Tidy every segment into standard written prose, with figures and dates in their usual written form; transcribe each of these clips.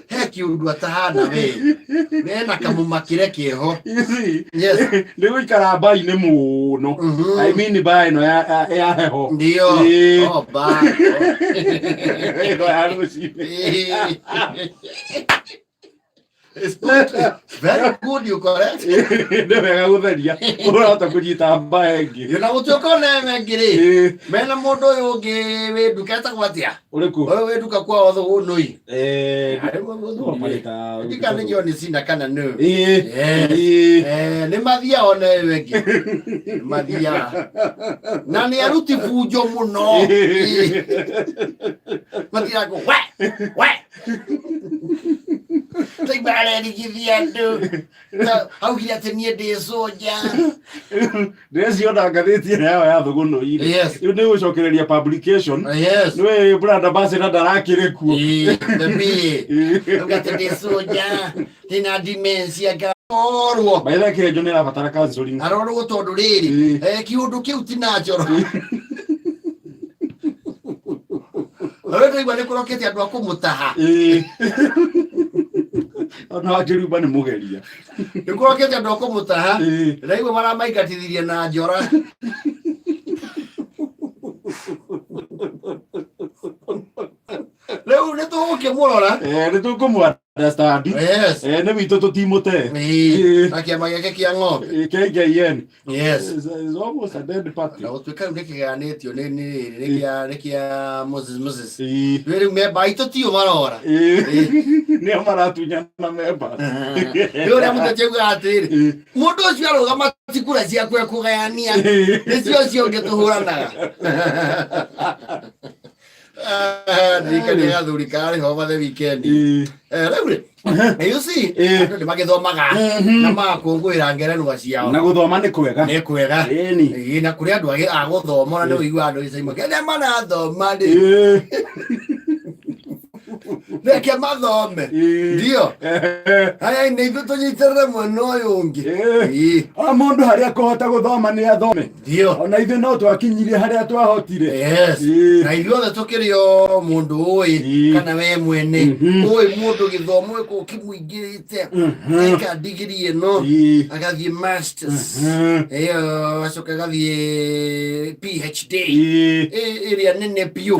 He kĩũndũ atahana we mena kamũmakĩre keho. You see? Yes. Nĩ gũikara mbai-inĩ mũno. I mean mba ĩno ya heho. Ndio. Ĩĩ. Oh, ba. Ĩno ya rũcinĩ. It's good. Very good, you correct. Nĩ wega gũtheria ũrahota kũnyita mba ĩngĩ. Yo na gũtuĩka ona ĩngĩ rĩ, Ĩĩ. mena mũndũ ũyũ ũngĩ wĩ nduka etagwo atĩa? Ũrĩkũ? Ũyũ wĩ nduka kwao thũgũnũi. Eh, Arĩ mũthuri. marĩta- Ndika nĩ John Cena kana nũ. Ĩĩ. Yes. Ĩĩ. Eh, nĩ mathiaga ona ĩyo ĩngĩ. Nĩ mathiaga. Na nĩ aruti bunjo mũno. Ĩĩ. Mathiaga kũ, we, we. Taigua arerigithia andũ. Augire atĩ niĩ ndĩ soja. Ndĩreciona ngathĩti ĩrĩa yao ya thũgũnũi-rĩ. Yes. Rĩu nĩ gũcokereria publication. Yes. Nĩwe brand ambassador ndarakĩrĩ kuo. Ĩĩ, the bee. Ĩĩ. Auga atĩ ndĩ soja. Ndĩna dementia ngarorwo. By the way, Kĩenjo nĩ ĩrabatara counseling. Arorwo tondũ rĩrĩ, Ĩĩ. kĩũndũ kĩu ti natural. Rĩu ndaigua nĩ kũrokete andũ a kũmũtaha. Ĩĩ. Ona wakĩrumba nĩ mũgeria. Nĩ kũrokete andũ a kũmũtaha. Ĩĩ. Ndaigua maramaingatithirie na njora. Rĩu nĩ tũgũkĩmũrora. Eh, nĩ tũkũmũ understand. Yes. Eh, nĩ witũ tũtimũte. Ĩĩ. Na kĩama gĩake kĩa ng'ombe. Eh, KKN. Yes. Is almost a dead party. Na gũtuĩka rĩu nĩ kĩgayanĩtio nĩ kĩa Moses. Ĩĩ. Rĩu memba aitũ tio marora. Ĩĩ. Nĩo maratunyana members. Nĩ ũrĩa mũteti augaga atĩrĩrĩ, Ĩĩ. mũndũ ũcio arũgama ti kura ciaku ekũgayania, nĩcio ũcio ũngĩ tũhũranaga. Ndirikania gathuri karĩ ho over the weekend. Ĩĩ. Rĩu rĩ, you see, Ĩĩ. andũ nĩ magĩthomaga na magakũngũĩra ngerenwa ciao. Na gũthoma nĩ kwega. Nĩ kwega. Ĩni. Ĩĩ, na kũrĩ andũ a gũthoma na nĩ ũiguaga andũ gĩcagi makĩenda marathoma rĩ, Ĩĩ. reke mathome. Ĩĩ. Ndio. Haya nĩ ithuĩ tũnyitĩrĩre mwena ũyũ ũngĩ. Ĩĩ. Ĩĩ. O mũndũ harĩa akũhota gũthoma nĩ athome. Ndio. Ona ithuĩ no twakinyirie harĩa twahotire. Yes. Ĩĩ. Na ithuothe tũkĩrĩ o mũndũ ũĩ Ĩĩ. kana we mwene ũĩ mũndũ gĩthomo gĩkũ kĩmũingĩrĩte eka ndigiri ĩno Ĩĩ. agathiĩ masters ĩyo acoka agathiĩ PhD. Ĩĩ. Ĩrĩa nene biũ,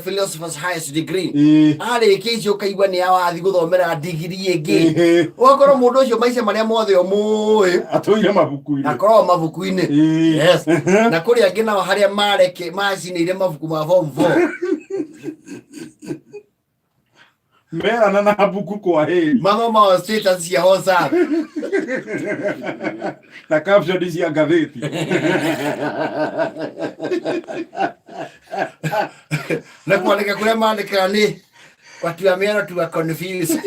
philosophers highest degree. Ĩĩ. Arĩkia icio ũkaigua nĩ awathi gũthomera ndigiri ĩngĩ. Ĩĩ. Ũgakorwo mũndũ ũcio maica marĩa mothe ũmũĩ Atũire mabuku-inĩ. akoragwo mabuku-inĩ. Ĩĩ. Yes. Na kũrĩ angĩ nao harĩa mareke macinĩire mabuku ma form 4. Merana na mbuku kwa heri. Mathomaga status cia WhatsApp. Na caption cia ngathĩti. Na kwandĩka kũrĩa mandĩkaga nĩ watu wa mĩero tuwa confused.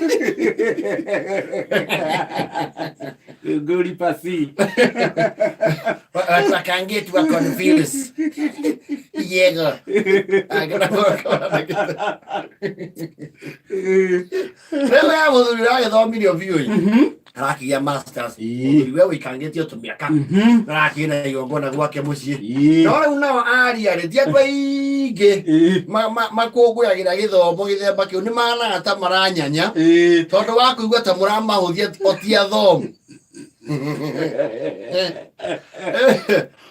Ngũri pasi. Watu wa kangi tuwa confused. Yego. Rĩu ya mũthuri ũragĩthomirio biũ ĩ, arakĩgĩa masters. Ĩĩ. Mũthuri we ũikangĩtio tũmĩaka arakĩgĩa na igongona gwake mũciĩ. Ĩĩ. No rĩu nao aria rĩ, ti andũ aingĩ Ĩĩ. makũngũyagĩra gĩthomo gĩthemba kĩu, nĩ managa ta maranyanya Ĩĩ. tondũ wa kũigua ta mũramahũthia o ti athomu.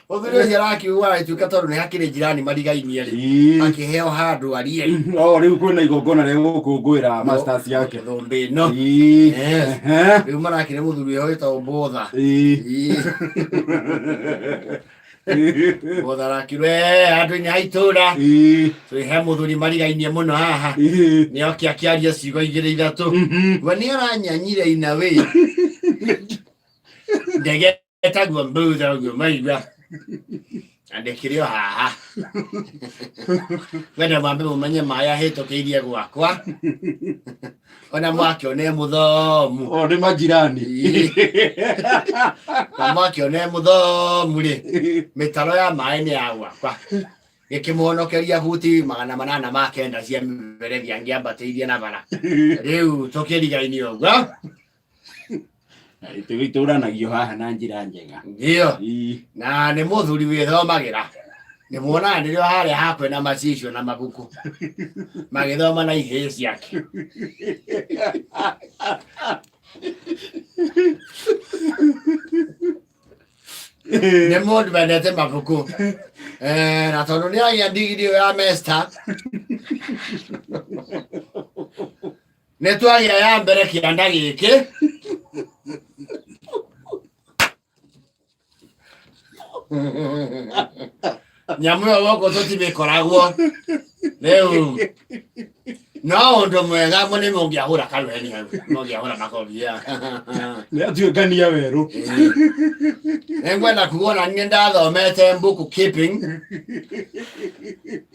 Mũthuri ũcio arakiuga agĩtuĩka tondũ nĩ hakĩrĩ jirani marigainie rĩ, Ĩĩ. akĩheo handũ arie. O rĩu kwĩna igongona rĩa gũkũngũĩra masters yake. Thũmbĩ ĩno. Ĩĩ. Yes. Ehe. Rĩu marakĩrĩ mũthuri ũyũ wĩtagwo Mbũtha. Ĩĩ. Ĩĩ. Mbũtha arakiuga, "Eh, andũ-inĩ a itũũra Ĩĩ. twĩ he mũthuri marigainie mũno haha." Ĩĩ. Nĩ oke akĩaria ciugo igĩrĩ ithatũ. We nĩ aranyanyire ina wĩ ndege ĩtagwo Mbũtha ũguo maigua. Na ndĩkĩrĩ o haha. Wenda mwambe mũmenye maĩ ahĩtũkĩirie gwakwa. Ona mwakĩone mũthomu. O nĩ majirani. Ĩĩ. Na mwakĩone mũthomu rĩ, mĩtaro ya maĩ nĩ ya gwakwa. Gĩkĩmũhonokeria buti 809 cia mĩberethi angĩambatĩirie na bara. Rĩu tũkĩrigainie ũguo. Tũranagio haha na njĩra njega. Ndio. Ĩĩ. Na nĩ mũthuri wĩthomagĩra. Nĩ muonaga nĩrĩo harĩa hakuhĩ na macicio na mabuku magĩthoma na ihĩĩ ciake. Nĩ mũndũ wendete mabuku. Eh, na tondũ nĩ agĩa ndigiri ĩyo ya mesta, nĩ twagĩa ya mbere kĩanda gĩkĩ. Nyamũ ĩyo gũkũ tũtimĩkoragwo rĩu, no ũndũ mwega mũnĩ mũngĩahũra karuheni hau, mũngĩahũra makobia. Nĩ atuĩkania werũ. Nĩngwenda kuga ona niĩ ndathomete book keeping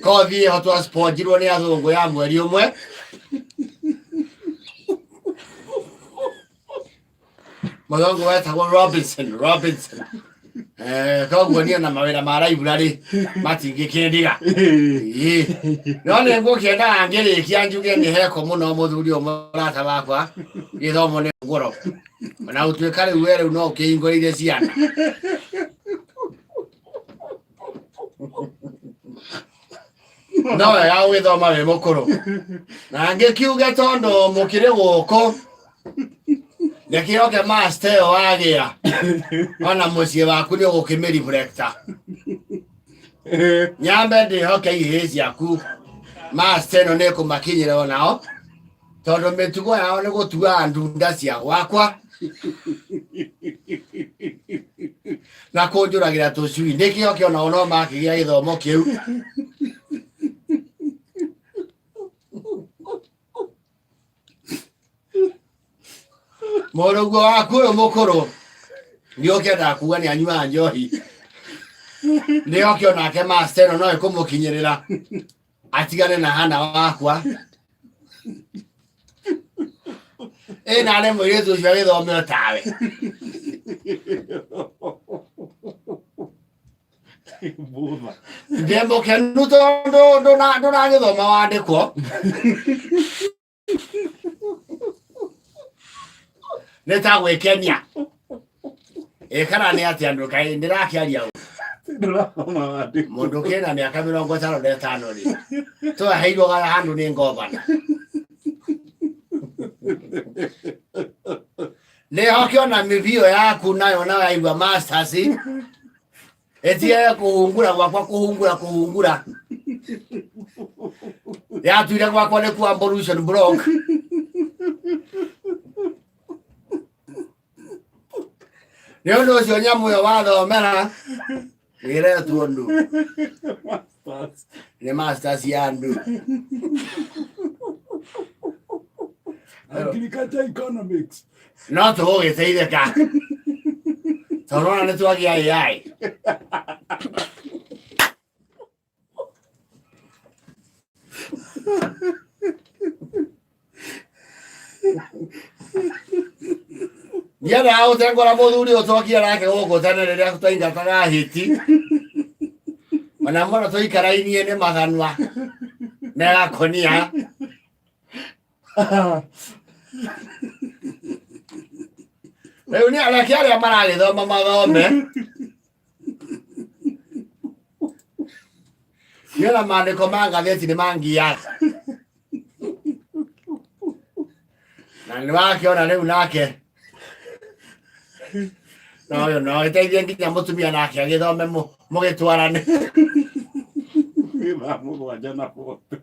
kothi ĩho twasponjirwo nĩ athũngũ ya mweri ũmwe. Mũthũngũ wetagwo Robinson. Eh, koguo niĩ na mawĩra ma library matingĩkĩndiga. Ĩĩ. No nĩ ngũkĩendaga ngĩrĩkia njuge nĩ heko mũno mũthuri ũyũ mũrata wakwa, gĩthomo nĩ ngoro ona gũtuĩka rĩu we rĩu no ũkĩhingũrĩire ciana. No wega gũgĩthoma wĩ mũkũrũ. Na ngĩkiuge tondũ mũkĩrĩ gũkũ, nĩkĩoke master ĩyo wagĩa ona mũciĩ waku nĩ ũgũkĩmĩriflecta. Nyambe ndĩhoke ihĩĩ ciaku master ĩno nĩ ĩkũmakinyĩra onao, tondũ mĩtugo yao nĩ gũtuaga ndunda cia gwakwa na kũnjũragĩra tũcui. Nĩkĩo onao no makĩgĩa gĩthomo kĩu. Mũrũguo waku ũyũ mũkũrũ nĩ ũkĩendaga kuga nĩ anyuaga njohi, nĩ oke onake master ĩno no ĩkũmũkinyĩrĩra atigane na hana wakwa. Ĩ narĩ mũirĩtu ũcio agĩthome o tawe. Bũtha. Ndĩ mũkenu tondũ ndũragĩthoma wandĩkwo. Nĩ ta gwĩkenia. Ĩ kana nĩ atĩa andũ kaĩ ndĩrakĩaria ũũ? Ndũrathoma wandĩkwo. Mũndũ kĩna mĩaka 55 rĩ, twaheirwo handũ nĩ ngobana. Nĩhoke ona mĩbio yaku nayo na waigua masters ĩtigage kũhungura gwakwa, kũhungura kũhungura yatuire gwakwa nĩ kwa pollution block. Nĩ ũndũ ũcio nyamũ ĩyo wathomera ĩretwo ndu. Masters. Nĩ masters ya ndu. Agriculture economics. No tũgũgĩteithĩka tondũ ona nĩ twagĩa AI. Ndiendaga gũtengũra mũthuri ũyũ twokire nake gũkũ tene rĩrĩa twaingataga hiti, ona mũno tũikarainie nĩ mathanwa megakonia. Rĩu nĩ anake arĩa maragĩthoma mathome nĩ ona maandĩko ma ngathĩti nĩ mangiaga na nĩ wakĩona rĩu nake no ũyũ no ĩteithie nginya mũtumia nake agĩthome mũgĩtwarane. Thaa 7 na bote.